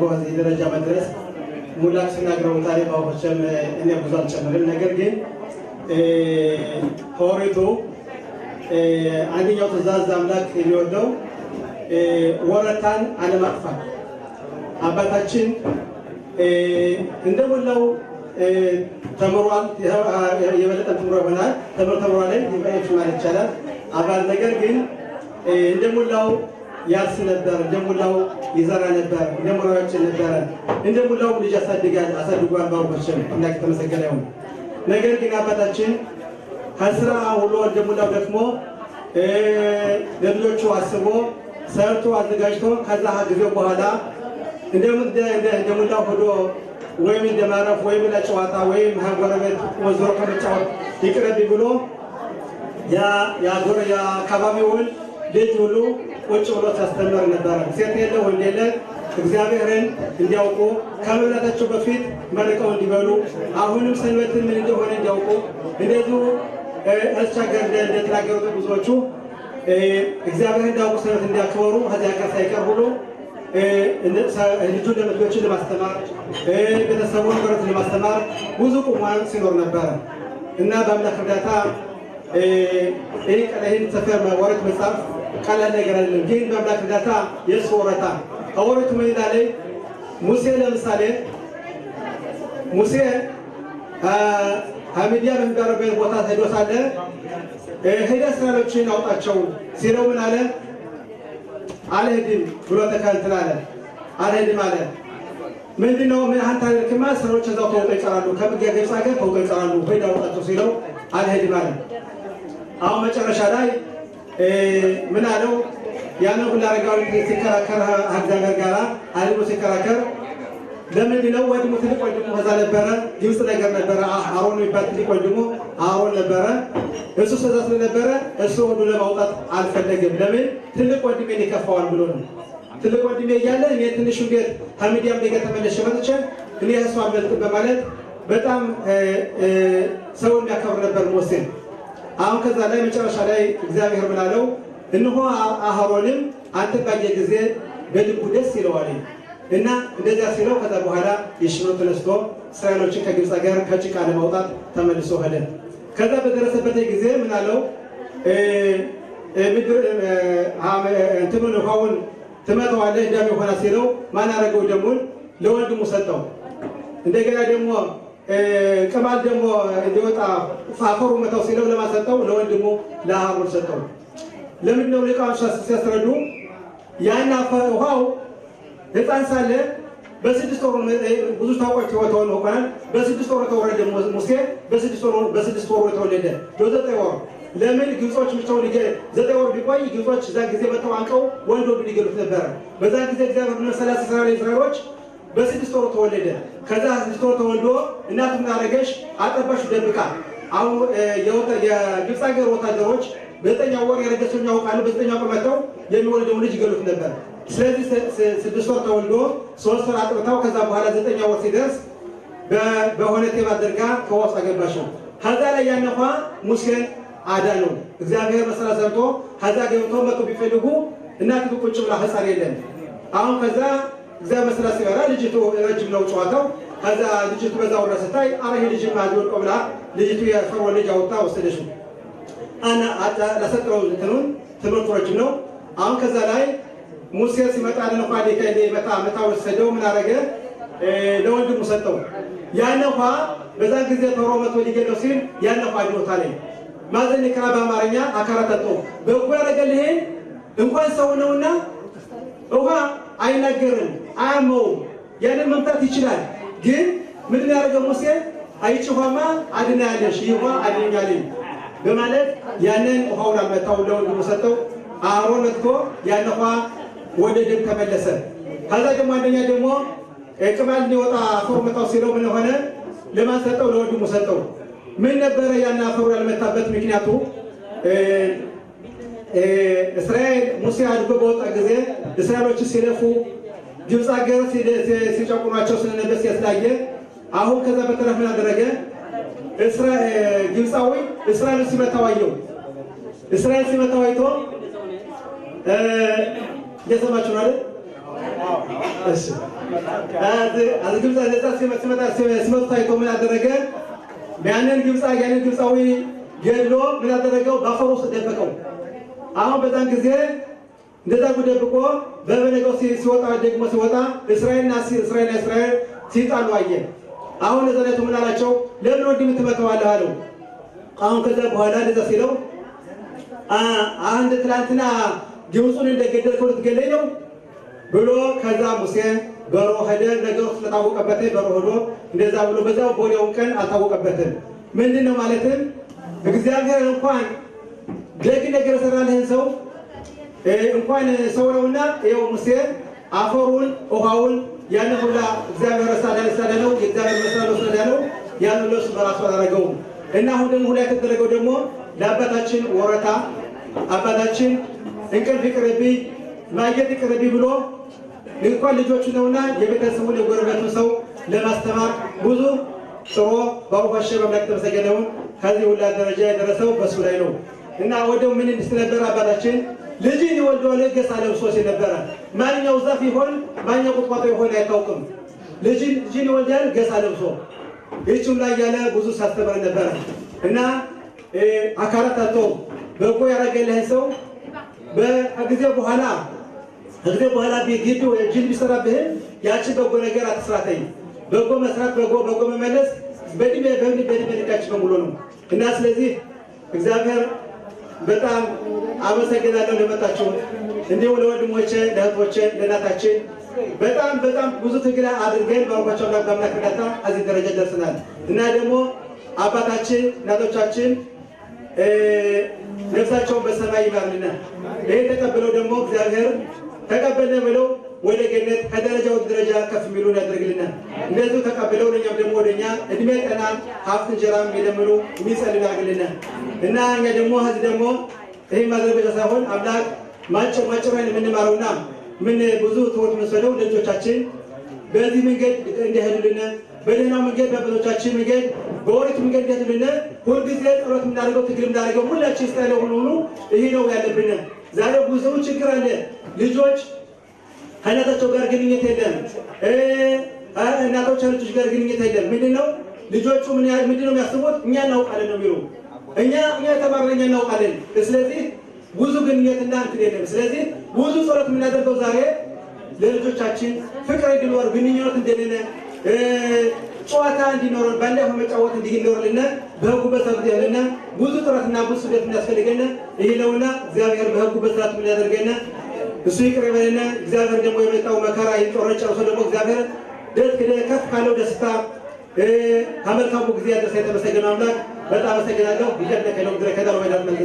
በዚህ ደረጃ መድረስ ሙላክ ሲናግረውታል። ባዎችም እኔ ብዙ አልጨምርም። ነገር ግን ኦሪቱ አንደኛው ትእዛዝ አምላክ የሚወደው ወረታን አለማጥፋት። አባታችን እንደሞላው ተምሯል፣ የበለጠ ተምሮ ይሆናል፣ ተምሮ ተምሯል ማለት ይቻላል። አባል ነገር ግን እንደሞላው ያርስ ነበር፣ እንደሞላው ይዘራ ነበር፣ እንደሞላው ያጭድ ነበረ፣ እንደሞላው ልጅ ያሳድጋል፣ አሳድጓል። ባሮችን አምላክ የተመሰገነ ይሁን። ነገር ግን አባታችን ከስራ ውሎ እንደሞላው ደክሞ ለልጆቹ አስቦ ሰርቶ አዘጋጅቶ ከዛ ጊዜ በኋላ እንደሞላው ሆዶ ወይም እንደማረፍ ወይም ለጨዋታ ወይም ጎረቤት ወዞሮ ከመጫወት ይቅረብ ብሎ የአካባቢውን ልጅ ሁሉ ቁጭ ብሎ ሲያስተምር ነበረ። ሴት የለ ወንድ የለ እግዚአብሔርን እንዲያውቁ፣ ከመብላታቸው በፊት መርቀው እንዲበሉ፣ አሁንም ሰንበትን ምን እንደሆነ እንዲያውቁ፣ እንደዚሁ አስቸገር እንደተናገሩት ብዙዎቹ እግዚአብሔርን እንዲያውቁ፣ ሰንበት እንዲያከበሩ፣ ከዚያ ጋር ሳይቀር ሁሉ ልጁን ለልጆችን ለማስተማር፣ ቤተሰቡን ጎረቤትን ለማስተማር ብዙ ቁሟን ሲኖር ነበረ። እና በአምላክ እርዳታ ይህን ሰፈር ወረት መጻፍ ቀላል ነገር አይደለም። ግን በአምላክ እርዳታ የእሱ ወረታ ከወረቱ ምን ይላል? ሙሴ ለምሳሌ ሙሴ ሀሚዲያ በሚባልበት ቦታ ሄዶ ሳለ ሄደ እስራኤሎችን አውጣቸው ሲለው ምን አለ? አልሄድም ብሎ ተከልትል አለ። አልሄድም አለ። ምንድነው? ምን አንተ አልክማ እስራኤሎች እዛው ተውጠው ይቀራሉ፣ ከግብፅ ሀገር ተውጠው ይቀራሉ፣ ሂድ አውጣቸው ሲለው አልሄድም አለ። አሁን መጨረሻ ላይ ምን አለው? ያንን ሁሉ አረጋዊ ሲከራከር እግዚአብሔር ጋር አልሞ ሲከራከር ለምንድን ነው ወንድሙ ትልቅ ወንድሙ ከዛ ነበረ፣ ግብፅ ነገር ነበረ፣ አሮን የሚባል ትልቅ ወንድሙ አሮን ነበረ። እሱ ስለዛ ስለነበረ እሱ ሁሉ ለማውጣት አልፈለገም። ለምን? ትልቅ ወንድሜን ይከፋዋል ብሎ ነው። ትልቅ ወንድሜ እያለ እኔ ትንሹ ቤት ከሚዲያም ደገ ተመለሸ መጥቼ እኔ እሱ አልበልጥም በማለት በጣም ሰው የሚያከብር ነበር ሙሴ። አሁን ከዛ ላይ መጨረሻ ላይ እግዚአብሔር ምን አለው? እነሆ አሮንም አንተ ባየ ጊዜ በልቡ ደስ ይለዋል። እና እንደዚያ ሲለው ከዛ በኋላ የሽብሮ ተነስቶ እስራኤሎችን ከግብፅ ሀገር ከጭቃ ለማውጣት ተመልሶ ሄደ። ከዛ በደረሰበት ጊዜ ምን አለው? እንትኑን ውሃውን ትመተዋለህ ደም ይሆናል ሲለው ማን አደረገው? ደሙን ለወንድሙ ሰጠው። እንደገና ደግሞ ቅማል ደግሞ እንዲወጣ አፈሩ መታው ሲለው ለማን ሰጠው? ለወንድሙ ለአሮን ሰጠው። ለምንድን ነው ሊቃውንት ሲያስረዱ ያን ውሃው ህፃን ሳለ በ6 ወሩ፣ ብዙ ታውቆች ተወተው ሆናል። በ6 ወሩ ተወለደ ሙሴ፣ በ6 ወሩ የተወለደ፣ በ9 ወሩ። ለምን? ግብጾች ምቸው 9 ወር ቢቆይ ግብጾች እዛ ጊዜ መተው አንቀው ወንድ ወንዱ ሊገሉት ነበረ። በዛ ጊዜ እግዚአብሔር መሰላስ እስራኤል እስራኤሎች በ6 ወሩ ተወለደ። ከዛ 6 ወር ተወልዶ እናቱ ምን አደረገች? አጠባሹ ደብቃ። አሁን የግብፅ ሀገር ወታደሮች በዘጠኛው ወር የረገሰውን ያውቃሉ። በዘጠኛው ወር መጥተው የሚወለደውን ልጅ ይገሉት ነበር። ስለዚህ 6 ወር ተወልዶ 3 ወር አጥብታው ከዛ በኋላ ዘጠኛው ወር ሲደርስ በሆነ ቴብ አድርጋ ከውሃ ውስጥ አገባቸው። ከዛ ላይ ያን ውሃ ሙሴን አዳነው። እግዚአብሔር መሰላ ሰርቶ ከዛ ገብቶ መጥቶ ቢፈልጉ እናቲቱ ቁጭ ብላ ህፃን የለም። አሁን ከዛ እግዚአብሔር መሰላ ሲበራ ልጅቱ፣ ረጅም ነው ጨዋታው። ከዛ ልጅቱ በዛ ወራ ስታይ አረ ይሄ ልጅማ ወድቆ ብላ ልጅቱ የፈርዖን ልጅ አውጥታ ወሰደችው። አና ላሰጥረው እንትኑን ትምህርቱ ረጅም ነው። አሁን ከዛ ላይ ሙሴ ሲመጣ ለንኳ መጣ መታ ወሰደው። ምን አረገ? ለወንድሙ ሰጠው። ያን ውሃ በዛን ጊዜ ፈርዖን መጥቶ ሊገለው ሲል ያን ውሃ አድኖታል። ማዘን ይከራ በአማርኛ አካራተጦ በጎ ያደረገልህን እንኳን ሰው ነውና ውሃ አይናገርም፣ አያመውም። ያንን መምታት ይችላል። ግን ምንድን ያደረገው ሙሴ? አይቺ ውሃማ አድናያለሽ፣ ይህ ውሃ አድኖኛል በማለት ያንን ውሃውን አልመታው፣ ለወንድሙ ሰጠው። አሮን መጥቶ ያን ውሃ ወደ ደም ተመለሰ። ከዛ ደግሞ አንደኛ ደግሞ ቅማል እንዲወጣ አፈሩ መታው ሲለው ምን ሆነ? ለማን ሰጠው? ለወንድሙ ሰጠው። ምን ነበረ ያን አፈሩ ያልመታበት ምክንያቱ? እስራኤል ሙሴ አድጎ በወጣ ጊዜ እስራኤሎች ሲለፉ ግብፅ ሀገር ሲጨቁኗቸው ስለነበር ሲያስላየ አሁን ከዛ በተረፈ ምን አደረገ? ግብፃዊ እስራኤል ሲመታው አየው። እስራኤል ሲመታው አይቶ፣ እየሰማችሁ ነው አይደል? እሺ። אז ግብፅ ነፃ ሲመጣ ሲመጡ ታይቶ ምን አደረገ? ያንን ግብፃዊ ገድሎ ምን አደረገው? ባፈሩ ውስጥ ደበቀው። አሁን በዛን ጊዜ እንደዛ ደብቆ በበነጋው ሲወጣ ደግሞ ሲወጣ እስራኤልና እስራኤል ሲጣሉ አየ። አሁን እዛ ላይ ምን አላቸው? ለምን ወንድምህን ትመታዋለህ አለው። አሁን ከዛ በኋላ እንደዛ ሲለው አንድ ትላንትና ግብፁን እንደገደልከው ልትገለኝ ነው ብሎ ከዛ ሙሴ በሮ ሄደ። ነገሩ ስለታወቀበት በሮ ሄዶ እንደዛ ብሎ በዛው በወዲያው ቀን አልታወቀበትም። ምንድነው ማለትም እግዚአብሔር እንኳን ደግ ነገር ሰራልህን ሰው እንኳን ሰው ነውና ይኸው ሙሴ አፈሩን ውሃውን ያን ሁላ እግዚአብሔር ሳዳነው የእግዚአብሔር መስራት ስለዳነው ያን ለሱ በራሱ አላደረገውም። እና አሁን ደግሞ ሁላ የተደረገው ደግሞ ለአባታችን ወረታ አባታችን እንቅልፍ ይቅርብኝ ማጌጥ ይቅርብኝ ብሎ እንኳን ልጆቹ ነውና የቤተሰቡን የጎረቤቱን ሰው ለማስተማር ብዙ ጥሮ ባሩክ ሐሸም አምላክ የተመሰገነውን ከዚህ ሁላ ደረጃ የደረሰው በሱ ላይ ነው። እና ወደው ምን እንድትነበር አባታችን ልጅን ይወልደዋል ገሳ ለብሶ ሲነበረ ማንኛው ዛፍ ይሆን ማንኛው ቁጥቋጦ ይሆን አይታወቅም። ልጅን ይወልዳል ገሳ ለብሶ ይህችም ላይ ያለ ብዙ ሳስተምር ነበረ። እና አካራታቶ በጎ ያደረገልህን ሰው በጊዜ በኋላ ቢግድ ወይ ጅል ቢሰራብህ ያቺ በጎ ነገር አትስራተኝ። በጎ መስራት በጎ መመለስ በድሜ በድሜ በሙሉ ነው። እና ስለዚህ እግዚአብሔር በጣም አመሰግናለሁ ለመጣችሁ፣ እንዲሁም ለወንድሞቼ፣ ለእህቶቼ፣ ለእናታችን በጣም በጣም ብዙ ትግል አድርገን ባርኳቸው አምላክ እርዳታ እዚህ ደረጃ ደርሰናል። እና ደግሞ አባታችን እናቶቻችን ነፍሳቸውን በሰማይ ይማርልና ይሄን ተቀብለው ደግሞ እግዚአብሔር ተቀበልነ ብለው ወደ ገነት ከደረጃ ወደ ደረጃ ከፍ የሚሉ ያደርግልናል። እንደዚሁ ተቀብለው ለኛም ደግሞ ወደኛ እድሜ ጤና ሀብት እንጀራ የሚለምኑ የሚጸልዩ ያደርግልናል። እና እኛ ደግሞ እዚህ ደግሞ ይሄን ማድረግ ብቻ ሳይሆን አምላክ ማጭራን የምንማረውና ምን ብዙ ትምህርት የምንወስደው ለልጆቻችን በዚህ መንገድ እንዲሄዱልን በደህናው መንገድ በአባቶቻችን መንገድ በኦሪት መንገድ እንዲሄዱልን ሁልጊዜ ጸሎት የምናደርገው ትግል የምናደርገው ሁላችን ስታይለው ሁሉ ይሄ ነው ያለብን። ዛሬ ብዙ ችግር አለ። ልጆች ከእናታቸው ጋር ግንኙነት የለም። እናቶች ከልጆች ጋር ግንኙነት የለም። ምንድነው ልጆቹ ምንድነው የሚያስቡት? እኛ እናውቃለን ነው የሚሉ። እኛ የተማርን እኛ እናውቃለን። ስለዚህ ብዙ ግንኙነትና እንትን የለም። ስለዚህ ብዙ ጸሎት የምናደርገው ዛሬ ለልጆቻችን ፍቅር እንዲኖር ግንኙነት እንደሌለ ጨዋታ እንዲኖር ባንዳ ሆኖ መጫወት እንዲኖርልን በህጉ በስርዓት እንዲሆንልን ብዙ ጥረትና ብዙ ስደት የሚያስፈልገን ይሄ ነውና እግዚአብሔር በህጉ በስርዓት የሚያደርገን እሱ ይቅር ይበለን። እግዚአብሔር ደግሞ የመጣው መከራ ይጦር ጨርሶ ደግሞ እግዚአብሔር ደስ ከፍ ካለው ደስታ ከመልካሙ ጊዜ ያደረሰ የተመሰገነ አምላክ በጣም አመሰግናለሁ። ይቀጥል ከለው ድረከዳው ወዳል መልከ